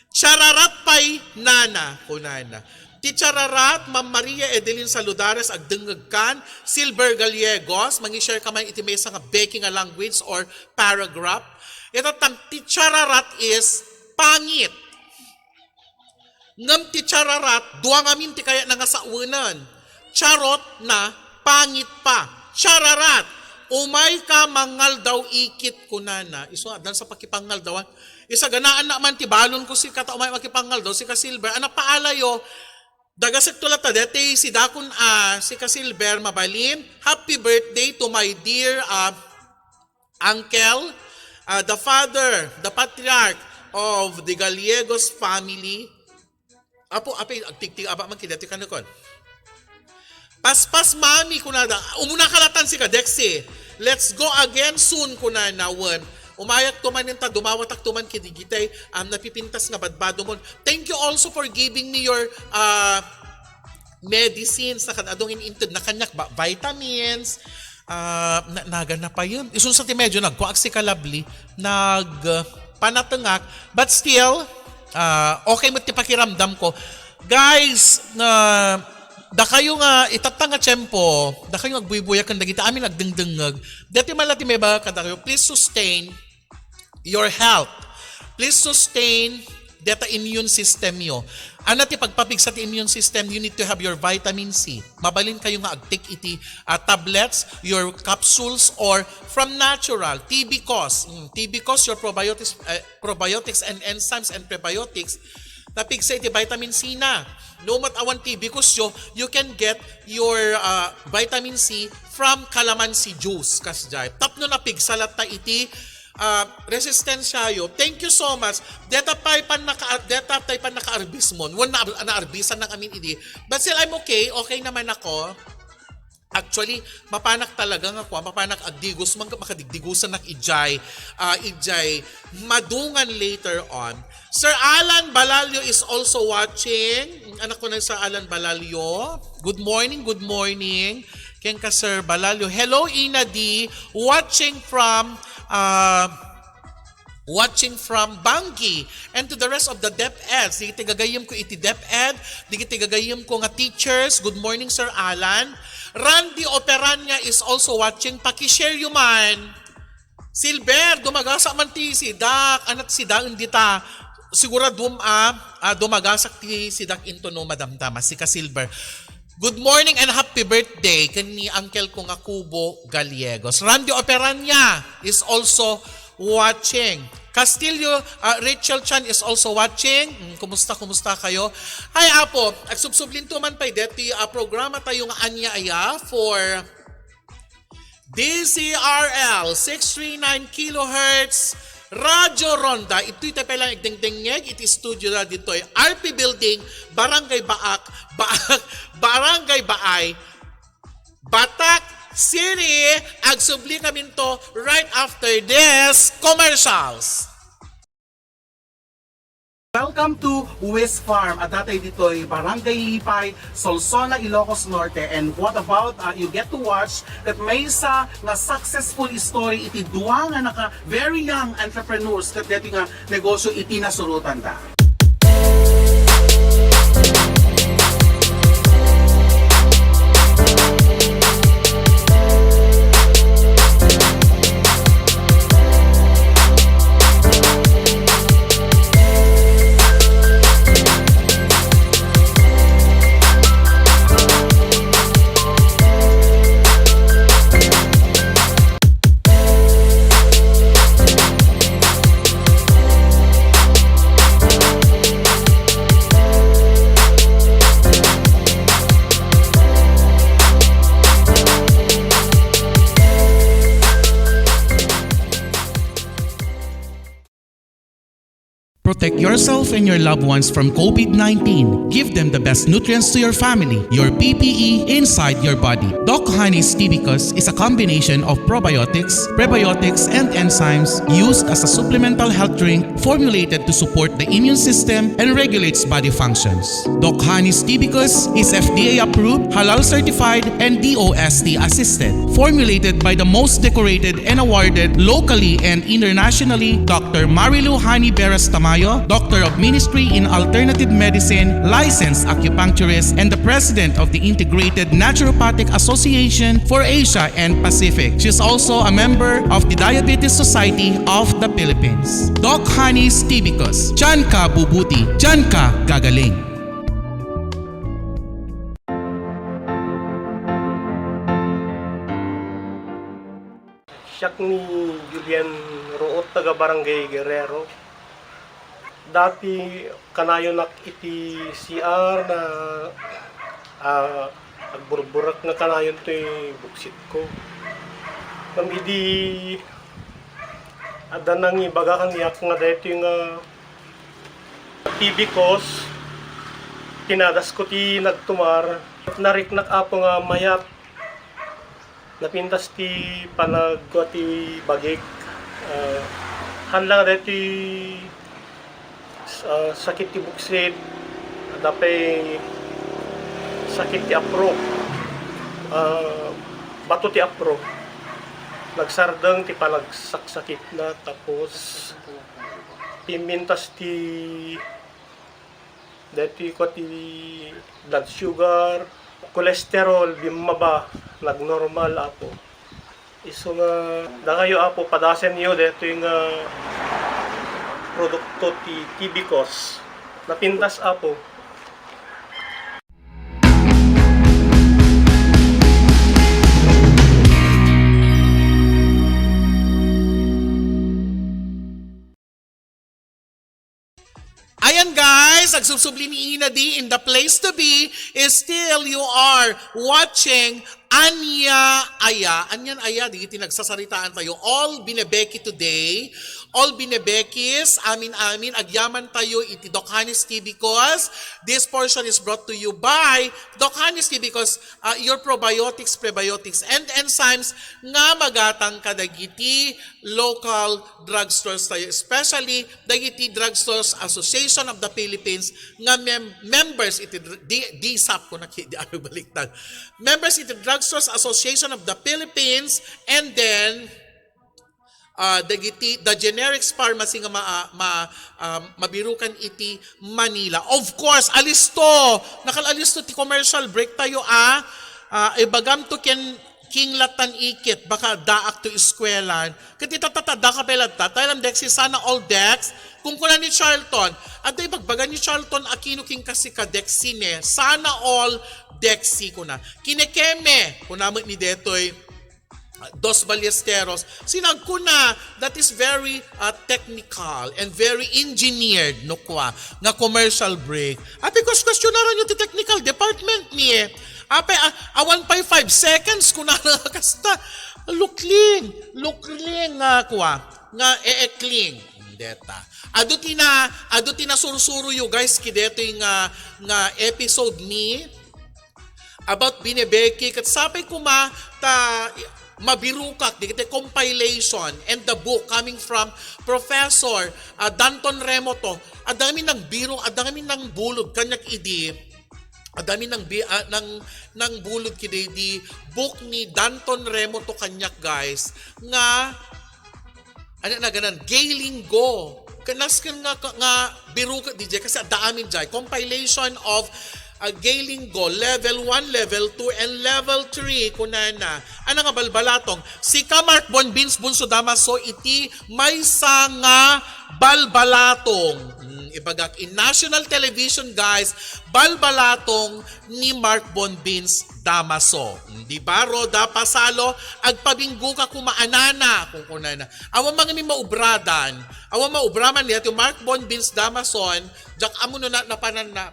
Chararat pay, nana, kunana. Ti chararat, Ma'am Maria Edelin Saludares, agdengngeg kan, Silver Gallegos, mangi-share ka man iti maysa nga beki nga language or paragraph. Ita tam-, ti chararat is pangit. Ngem ti chararat, dua ngamin ti kayatna nga sawenna. Charot na, pangit pa. Chararat! Umay ka mangaldaw ikit, kunana. Isu nga, dan sa pakipangaldawan. Isaganaanna man ti balon ko sika ta umay makipangaldaw, sika Silver. Ana paalayo, dagasekto latta deti, si dakon a, sika Silver, mabalin. Happy birthday to my dear, ah, uncle, ah, the father, the patriarch of the Gallegos family. Apo, apay, agtigtig-aba man kidati kanukon. "Paspas, mami," kunada. "Umuna ka latan sika, Dexy. Let's go again soon," kunana. Wen, umayak to man ta, dumawatak to man kidigitay, um, napipintas nga badbado mo. Thank you also for giving me your, uh, medicines. Nakan adong in-, inted na kaniak ba, vitamins. Ah, na-, nagan na pa yun. Isun sa ti medyo nagkuak si Kalabli, nag, ah, panatengak, but still, ah, okay met ti pakiramdam ko. Guys, na, dakayo nga itatta nga tiempo, dakayo nga agbuybuya ken dagiti amin agdengdengngeg. Deti man la ti maiba kadakayo, please sustain your health. Please sustain deta immune system yo. Ana ti pagpapigsa ti immune system, you need to have your vitamin C. Mabalin kayo nga agtake iti, ah, tablets, your capsules, or from natural, T B cos. Mm, T B cos, your probiotics, eh, probiotics and enzymes and prebiotics, napigsa iti vitamin C na. No met awan T B cos yo, you can get your, ah, vitamin C from calamansi juice, kasjay. Tapno napigsa latta iti ah, resistensyayo. Thank you so much. Deta pay pannaka-, deta tay pannakaarbismon. Wen na, naarbisan nang amin idi. But still, I'm okay. Okay naman ako. Actually, mapanak talaga nga kuan, mapanak agdigos, man, makadigdigosan nak ijay, ah, ijay madungan later on. Sir Alan Balalio is also watching. Anak ko na, Sir Alan Balalio. Good morning, good morning. Kenka Sir Balalio. Hello, Ina D. Watching from, ah, watching from Banggi. And to the rest of the DepEd, digiti gagayyem ko iti DepEd, digiti gagayyem ko nga teachers, good morning, Sir Alan. Randy Operania is also watching. Paki-share yo man. Silver, dumagasak man ti sidak, anat sidaen dita. Siguraduem a, ah, dumagasak ti sidak into no madamdama, sika Silver. Good morning and happy birthday ken ni uncle ko nga Kubo Gallegos. Randy Operania is also watching. Castillo, ah, Rachel Chan is also watching. Mm, kumusta, kumusta kayo? Ay, Apo, agsubsublinto man pay deti, ah, programa tayo nga Ania Aya for D C R L six three nine kilohertz, Radyo Ronda. Itoy tayo pay lang igdengdengngeg iti studio da ditoy R P Building, Barangay Baak, Baak, Barangay Baay, Batak City. Agsubli kaminto right after this commercials. Welcome to Wis Farm. Adda tayo ditoy Barangay Lipay, Solsona, Ilocos Norte. And what about, uh, you get to watch ket maysa nga successful story iti dua nga naka very young entrepreneurs ket deti nga negosyo iti nasurotanda. Protect yourself and your loved ones from COVID nineteen. Give them the best nutrients to your family, your P P E inside your body. Doc Honey's Tibicus is a combination of probiotics, prebiotics, and enzymes used as a supplemental health drink formulated to support the immune system and regulates body functions. Doc Honey's Tibicus is F D A approved, halal certified, and D O S T assisted. Formulated by the most decorated and awarded locally and internationally, Doctor Marilu Honey Beras Tamayo, Doctor of Ministry in Alternative Medicine, licensed acupuncturist, and the President of the Integrated Naturopathic Association for Asia and Pacific. She is also a member of the Diabetes Society of the Philippines. Doc Honey's Tibicus. Diyan ka bubuti. Diyan ka gagaling. Siak ni Julian Root, taga Barangay Guerrero. Dati kanayonak iti C R na, ah, agburburek nga kanayon toy buksitko. Ngem idi adda nangibaga kaniak nga daytoy nga Tibicus, pinadasko ti nagtumar. Nariknak, Apo, nga mayat. Napintas ti panagkua ti bagik. Ah, haan la nga daytoy, ah, sakit ti buksit, adda pay sakit ti apro. Ah, bato ti apro. Nagsardeng ti panagsaksakitna, tapos pimintas ti daytoy kua ti blood sugar, cholesterol, bimmaba, nagnormal, Apo. Isu nga, dakayo, Apo, padasenyo daytoy nga produkto ti Tibicus. Napintas, Apo. Ayan guys, agsubsubli ni Ina D in the place to be is still you are watching Ania Aya. Anyan Aya, di iti nagsasaritaan tayo. All Binebeki today. All Binebekis, amin-amin, agyaman tayo iti Doc Honey's Tibicus. This portion is brought to you by Doc Honey's Tibicus, uh, your probiotics, prebiotics, and enzymes nga magatang kadagiti local drugstores tayo, especially dagiti Drugstores Association of the Philippines nga mem-, members iti dr-, di, disap ko na ki-, di ako baliktad. Members iti Drugstores Association of the Philippines, and then, ah, dagiti, the generics pharmacy nga ma-, ma-, ah, mabirukan iti Manila. Of course, alisto! Nakal-alisto ti commercial break tayo, ah. Ah, ibagam to ken King Latan Ikit, baka daak to eskuelan. Ket ita, tata, daka pay latta, tayo lang, Dexy, sana all Dex. Kung kuna ni Charlton, adda ibagbaga ni Charlton Aquino king kasi ka, Dexy, ne, sana all Dexy kuna. Kinekeme, kuna met ni detoy, ah, Dos Ballesteros. Sinagkuna, that is very, ah, technical and very engineered, no, kwa, nga commercial break. Apay, kus-, questionaran nyo ti technical department ni, eh. Apay, ah, awan pay five seconds, kuna na kasta. Lukling, lukling nga, kwa, nga eekling. Deta. Adu ti na, adu ti nasursuro you guys, ki detoy nga, nga episode ni about Binebeki, ket sapay kuma ta mabirukak dagiti compilation and the book coming from Professor, ah, Danton Remoto. Adda kami nang biro, adda kami nang bulod kaniak idi. Adda kami nang bi-, ah, nang, nang bulod kidi di book ni Danton Remoto kaniak, guys, nga ano na ganan, Gay Lingo. Kanas kan nga, nga birukat D J, kasi adda amin jay. Compilation of, uh, Gay Lingo, level one, level two, and level three, kunana. Ano nga balbalatong? Sika, Mark Bonbins, Bunso Damaso, iti maysa nga balbalatong. Hmm, ibagak in national television, guys, balbalatong ni Mark Bonbins Damaso. Di ba, Rhoda Pasalo? Agpabinggo ka kumaanana, kung kunana. Awan man ngamin maubradan. Awan maubraman niya ti Mark Bonbins Damason, diak ammo no na, napanan na,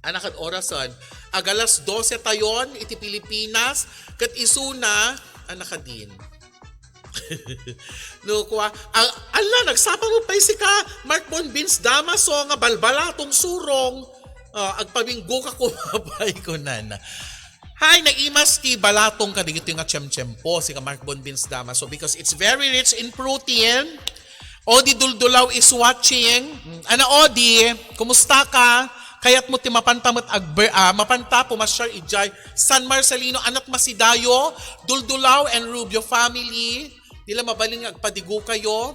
anak at orasan, agalas dose tayon iti Pilipinas, ket isuna, anak din. Lukwa. Ang, ala, nagsapa mo pay sika, Mark Bonbins Damaso, nga balbalatong surong. Ah, agpabinggo ka kumapay, kunana. Hay, naimas ti balatong kadagitoy nga tiyemtiyempo, sika Mark Bonbins Damaso, because it's very rich in protein. Odi Duldulaw is watching. Mm, ana, Odi, kumusta ka? Kayat mo ti mapanta met agber-, ah, mapanta pumasyar idiay San Marcelino, anat masidayo, Duldulaw and Rubio family. Dila mabalin nga agpadigo kayo.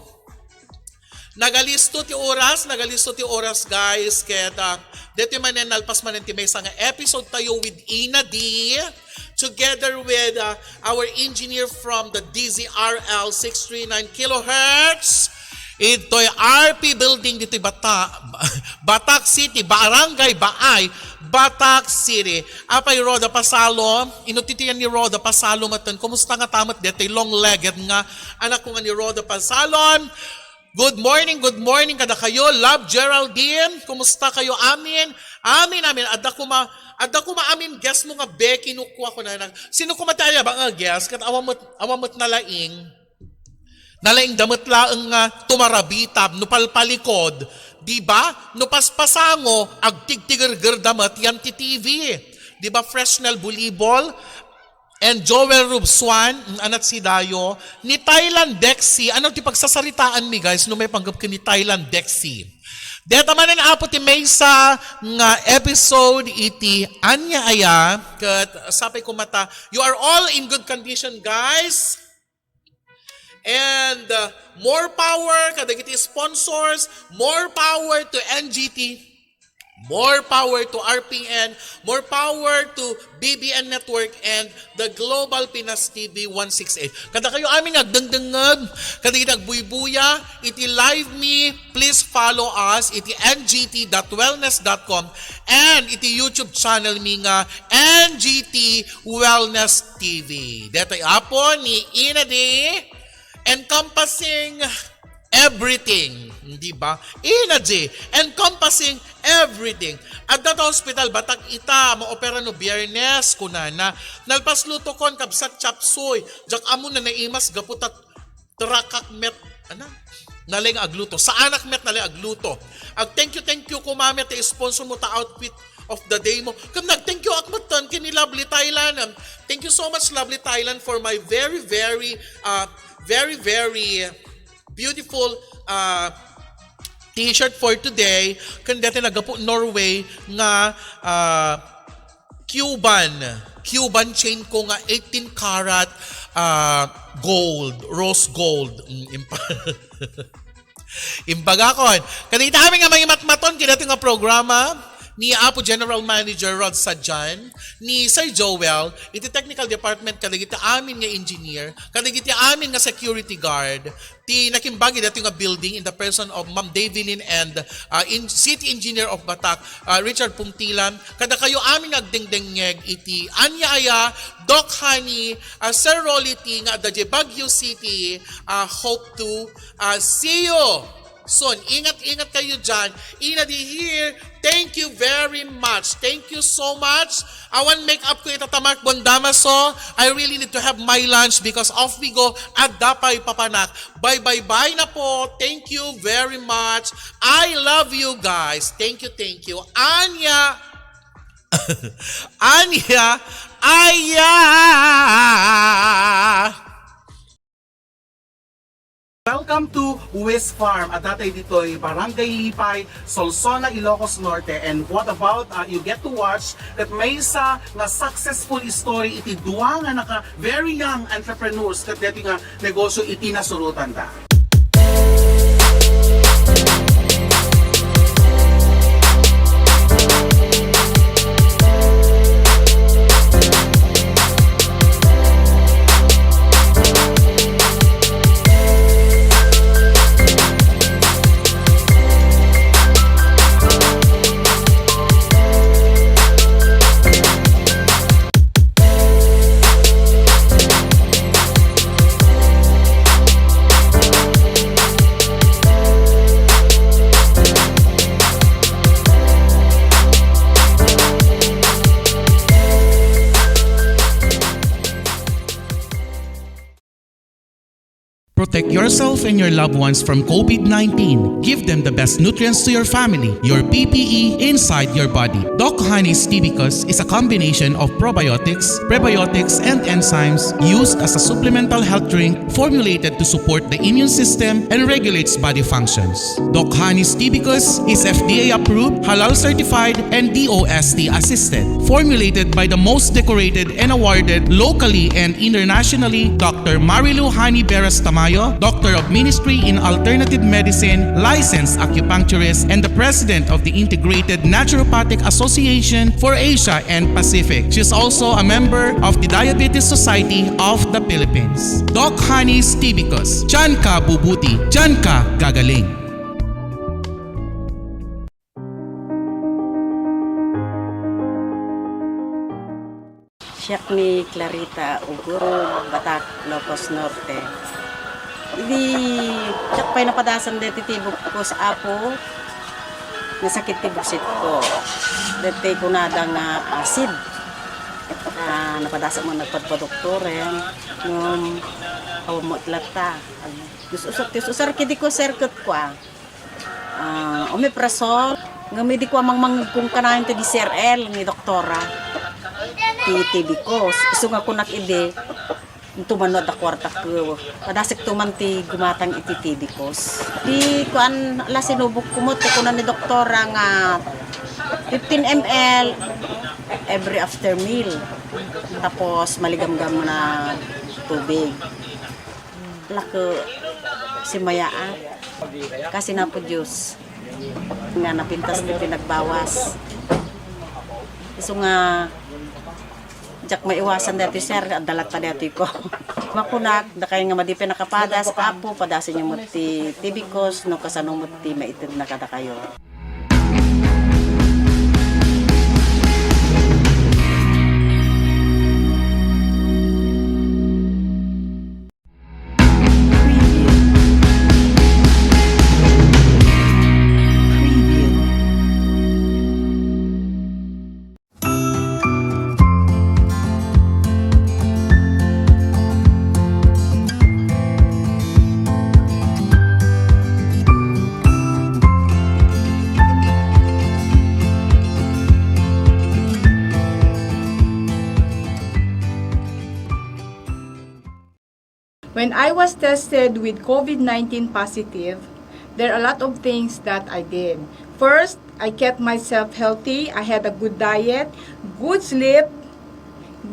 Nagalisto ti oras, nagalisto ti oras, guys. Ket, ah, deti manen, nalpas manen ti maysa nga episode tayo with Ina D, together with, ah, our engineer from the D Z R L six three nine kilohertz. Itoy R P building ditoy Bata-, Batac City, Barangay Baay, Batac City. Apay Rhoda Pasalo, inutitian ni Rhoda Pasalo maten. Kumusta nga tamat detoy long-legged nga anak ko nga ni Rhoda Pasalon? Good morning, good morning kada kayo. Love Geraldine, kumusta kayo? Amin. Amin, amin. Adda kuma, adda kuma amin guest mo nga Becky, nukwa ko na nag-, sino kuma tayo ba nga guest? Kat awan met, awan met nalaing. Nalaing damet laeng nga tumarabita, no palpalikod. Di ba? No paspasango, agtigtigerger damet yan ti T V. Di ba? Fresnel Bulibol, and Joel Rubsuan, mm, anat sidayo, ni Thailand Dexy. Ano ti pagsasaritaan mi, guys, no may panggap ka ni Thailand Dexy? Deta manen, Apo, ti maysa nga episode iti Ania Aya, ket sapay kumata, you are all in good condition, guys. And, uh, more power kadagiti sponsors, more power to N G T. More power to R P N, more power to B B N Network and the Global Pinas T V one six eight. Kada kayo amin nga agdengdengngeg, kada iti agbuybuya, iti live mi, please follow us iti N G T dot wellness dot com and iti YouTube channel mi nga N G T Wellness T V. Detoy apo ni Ina D, encompassing everything, di ba? Ina D, encompassing everything. Adda ta hospital, Batac ita, maopera no Biyernes, kunana. Nalpas luto kon, kabsat, chapsuy. Diak ammo no naimas gapu ta trakak met, ana? Nalay nga agluto. Saanak met nalay agluto. Ag thank you, thank you, kuma met, ti sponsor mo ta outfit of the day mo. Ken nag thank you ak metten ken ni Lovely Thailand. Um, thank you so much, Lovely Thailand, for my very, very, uh, very, very beautiful, uh, t-shirt for today. Ken dati nagapu Norway nga, uh, Cuban, Cuban chain ko nga eighteen karat, uh, gold, rose gold. Mm, impa-, Imbagakon, kadagiti amin nga mangimatmaton kadagiti nga programa ni Apo General Manager Rod Sadian, ni Sir Joel, iti technical department, kadagiti amin nga engineer, kadagiti amin nga security guard, ti nakimbagi dati nga building in the person of Ma'am Davilin and, uh, in-, City Engineer of Batac, uh, Richard Pungtilan, kada kayo amin nga agdengdengngeg iti Ania Aya, Doc Honey, uh, Sir Rolly T nga adda diay Baguio City, uh, hope to Ah, see you soon. Ingat-ingat kayo dyan. Ina D here, thank you very much. Thank you so much. Awan make up ko ita ta Mark Bondamaso. I really need to have my lunch because off we go. Adda pay papanak. Bye, bye, bye na po. Thank you very much. I love you guys. Thank you, thank you. Ania. Ania. Aya. Welcome to Wis Farm. Adda tay ditoy Barangay Lipay, Solsona, Ilocos Norte. And what about, uh, you get to watch that maysa nga successful story iti dua nga naka very young entrepreneurs ket deti nga negosyo iti nasurotanda. Protect yourself and your loved ones from COVID nineteen. Give them the best nutrients to your family, your P P E inside your body. Doc Honey's Tibicus is a combination of probiotics, prebiotics, and enzymes used as a supplemental health drink formulated to support the immune system and regulates body functions. Doc Honey's Tibicus is F D A approved, halal certified, and D O S T assisted. Formulated by the most decorated and awarded locally and internationally, Doctor Marilu Honey Beras Tamayo, Doctor of Ministry in Alternative Medicine, licensed acupuncturist, and the President of the Integrated Naturopathic Association for Asia and Pacific. She is also a member of the Diabetes Society of the Philippines. Doc Honey's Tibicus, diyan ka bubuti, diyan ka gagaling. Siak ni Clarita Ugurog, Batac, Ilocos Norte. Idi siak pay napadasan deti tibikos, Apo, nasakit ti buksit ko. Deti kunada nga acid. Ah, napadasan met nagpadpadoktoren, ngem awan met latta. Us-usar, us-usar kadi ko, sir, ket kua. Ah, omeprazole, ngem idi kua mangmangngegko kanayon ti D C R L ni doktora. Ti tibikos. Isu nga kunak idi, inton no adda kuartak, padasek to man ti gumatang iti tibikos. Ti kuan, ala, sinubok ko met, ti kuna ni doktora nga fifteen M L every after meal. Tapos, maligamgam na tubig. Lako, simayaat. Kasi napo Diyos nga napintas ti pinagbawas. Isu nga, diak maiwasan daytoy, sir, adda latta daytoy ko. Makunak, dakay nga madi pay nakapadas, Apo, padasenyo met ti tibikos, no kasano met ti maitedna kadakayo. When I was tested with COVID nineteen positive, there are a lot of things that I did. First, I kept myself healthy. I had a good diet, good sleep,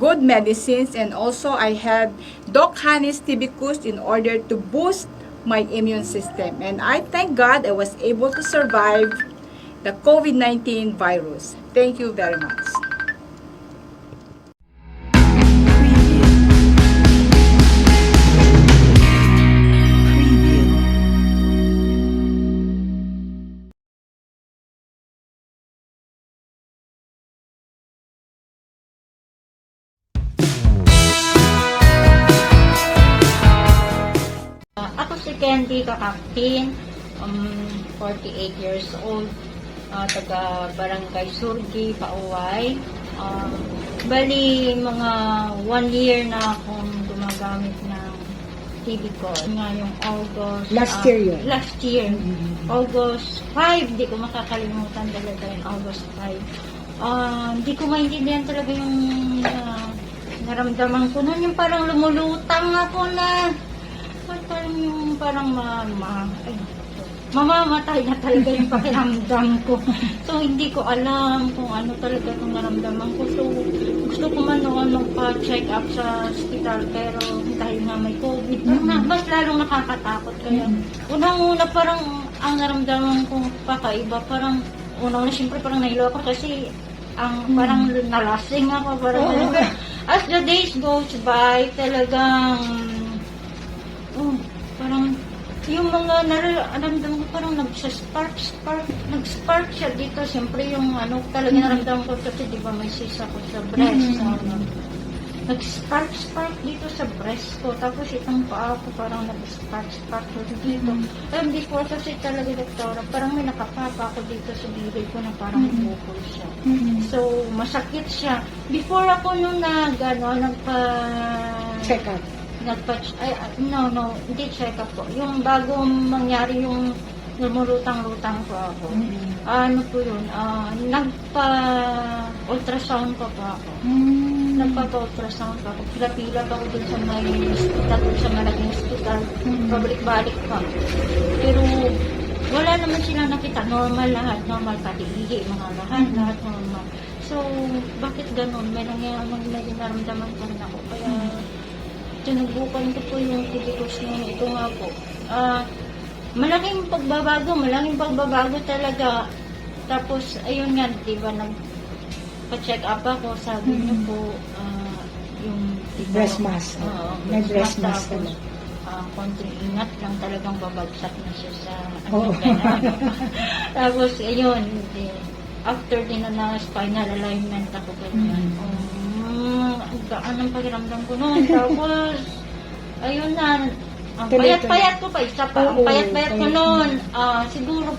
good medicines, and also I had Doc Honey's Tibicus in order to boost my immune system. And I thank God I was able to survive the COVID nineteen virus. Thank you very much. Ako si Candy Kakaktin, um, forty-eight years old, ah, taga Barangay Surgi, Pauway. Ah, bali, mga one year na akong gumagamit ng Tibicol. Ngayong August, Last ah, year yun? Last year, Mm-hmm. August five, di ko makakalimutan talaga yung August five. Ah, hindi ko maintindihan talaga yung, ah, naramdaman ko noon. Yung parang lumulutang ako na, parang yung parang ma-, ma-, ay, mamamatay na talaga yung pakiramdam ko. So, hindi ko alam kung ano talaga itong naramdaman ko. So, gusto ko man noon magpa-check up sa hospital, pero dahil nga may COVID, parang na, Mm. mas lalong nakakatakot. Kaya, Mm. unang-una, parang ang naramdaman kong pakaiba, parang, unang-una, siyempre, parang nahilo ako kasi ang, Mm. parang nalasing ako, parang Oo. ganun. Pero as the days goes by, talagang Oh, parang yung mga nararamdaman ko, parang nagsa-spark, spark, nag-spark siya dito. Siyempre, yung ano, talaga Mm. naramdaman ko kasi, di ba, may cyst ako sa breast, Mm. sa ano. Nag-spark, spark dito sa breast ko. Tapos itong paa ko, parang nag-spark, spark dito. Mm. Ayun, before kasi talaga, doktora, parang may nakapapa ako dito sa gilid ko na parang Mm. bukol siya. Mm. So, masakit siya. Before ako nung nag, ano, nagpa- Check up. Nagpa-, ay, ah, no, no, hindi check-up po. Yung bago mangyari yung lumulutang-lutang po ako. Mm. Ano po yun? Ah, nagpa-ultrasound pa po ako. Mm. Nagpapa-ultrasound pa ako. Pila-pila pa ako dun sa may hospital, dun sa malaking hospital. Mm. Pabalik-balik pa. Pero wala naman sila nakita. Normal lahat. Normal, pati ihi, mga lahat. Mm. Lahat normal. So, bakit ganun? May nangyari, may, may naramdaman pa rin ako. Kaya, mm, sinubukan ko po yung T B Cross ngayon. Ito nga po. Ah, malaking pagbabago, malaking pagbabago talaga. Tapos, ayun nga, di ba, nagpa-check up ako, sabi niyo, mm, po, ah, yung, di ba, breast mass. Oo, may breast mass, breast mass, tapos, talaga, ah, konting ingat lang, talagang babagsak na siya sa, ano, oo, ganun. Tapos, ayun, di, after din na, na spinal alignment ako, ganyan. Mm. Um, ang gaan ng pakiramdam ko noon. Tapos, ayun na, ang payat-payat ko pa, isa pa. Oo, ang payat-payat ko noon, ah, siguro,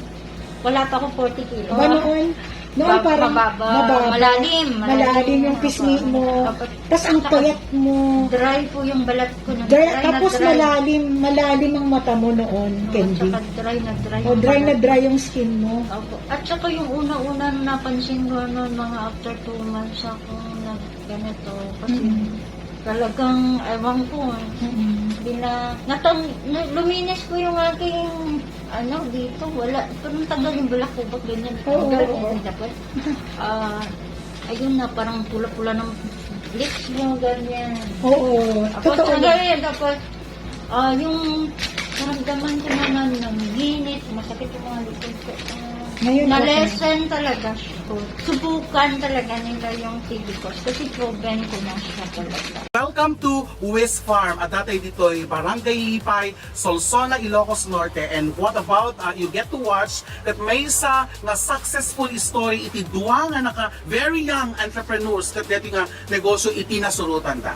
wala pa ako forty kilo. Ba noon? Noon ba-, parang mababa, mababa, malalim, malalim, malalim yung pisngi mo. Tapos, tas ang payat mo. Dry po yung balat ko nun. Dry, dry na tapos dry. Malalim, malalim ang mata mo noon, oo, Candy. Tsaka dry na dry. O, yung dry na balat, dry yung skin mo. Opo. At saka yung una-una na napansin ko noon, mga after two months ako nagganito. Kasi, mm, talagang, ewan ko, eh. Mm. Bina-, natang-, na-, luminis ko yung aking, ano, dito, wala. Parang tanggal yung balakubak, ganyan. Oo, tanggal, oo, hindi dapat. Ah, ayun na, parang pula-pula ng lips mo, ganyan. Oo, tapos, totoo. Hanggang ngayon, tapos, ah, yung naramdaman ko naman ng init, masakit yung mga likod ko. Ah, ngayon, okay. Na-lessen talaga siya. Subukan talaga nila yung T B Cross kasi proven ko na siya talaga. Welcome to Wiz Farm. Adda tayo ditoy Barangay Lipay, Solsona, Ilocos Norte. And what about, uh, you get to watch that maysa nga successful story iti dua nga naka very young entrepreneurs ket daytoy nga negosyo iti nasurotanda.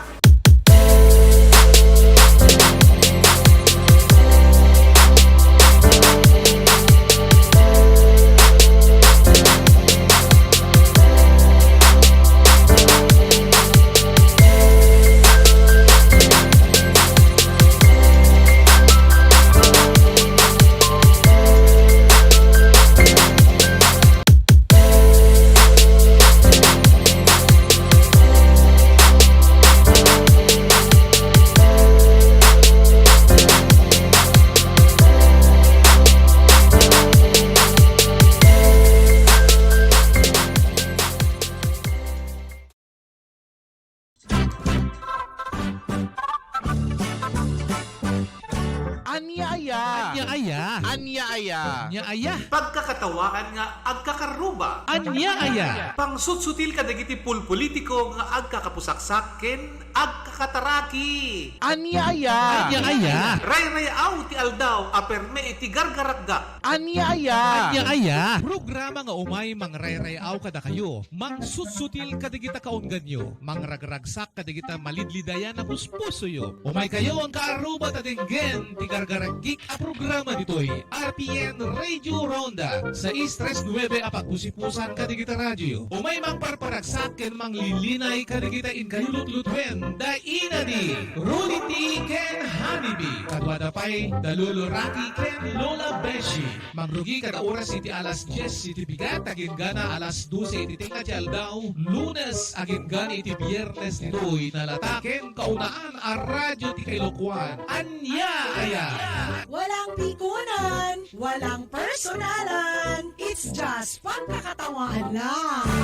Ania aya? Ania aya? Ania aya? Ania aya? Pagkakatawaan nga agkakaruba. Ania aya? Pangsutsutil kadagiti pulpolitiko nga agkakapusaksak ken agkakataraki. Ania aya? Ania aya? Rayrayaw ti aldaw a perme iti gargarakgak. Ania aya? Ania aya? Programa nga umay mangrayrayaw kadakayo, mangsutsutil kadagita kaungganyo, mangragragsak kadagita malidlidayan a puspusoyo. Umaykayo, angka aruba, ta denggen ti gargaragik a programa ditoy R P N Radio Ronda, sais tres nuebe a pagpusipusan kadagita radio. Umay mangparparagsak ken manglilinay kadagita inkayo lutlutuen da inadi, Rudy T ken Honey B. Kaduada pay da Lolo Rocky ken Lola Beshi. Mangrugi kada oras iti alas dies iti bigat, agingga alas dose iti tengnga ti aldaw, Lunes agingga iti Biernes ditoy nalata ken kaunaan a radio ti Kailokuan. Ania aya? Walang pikunan, walang personalan. It's just pagkakatawaan lang.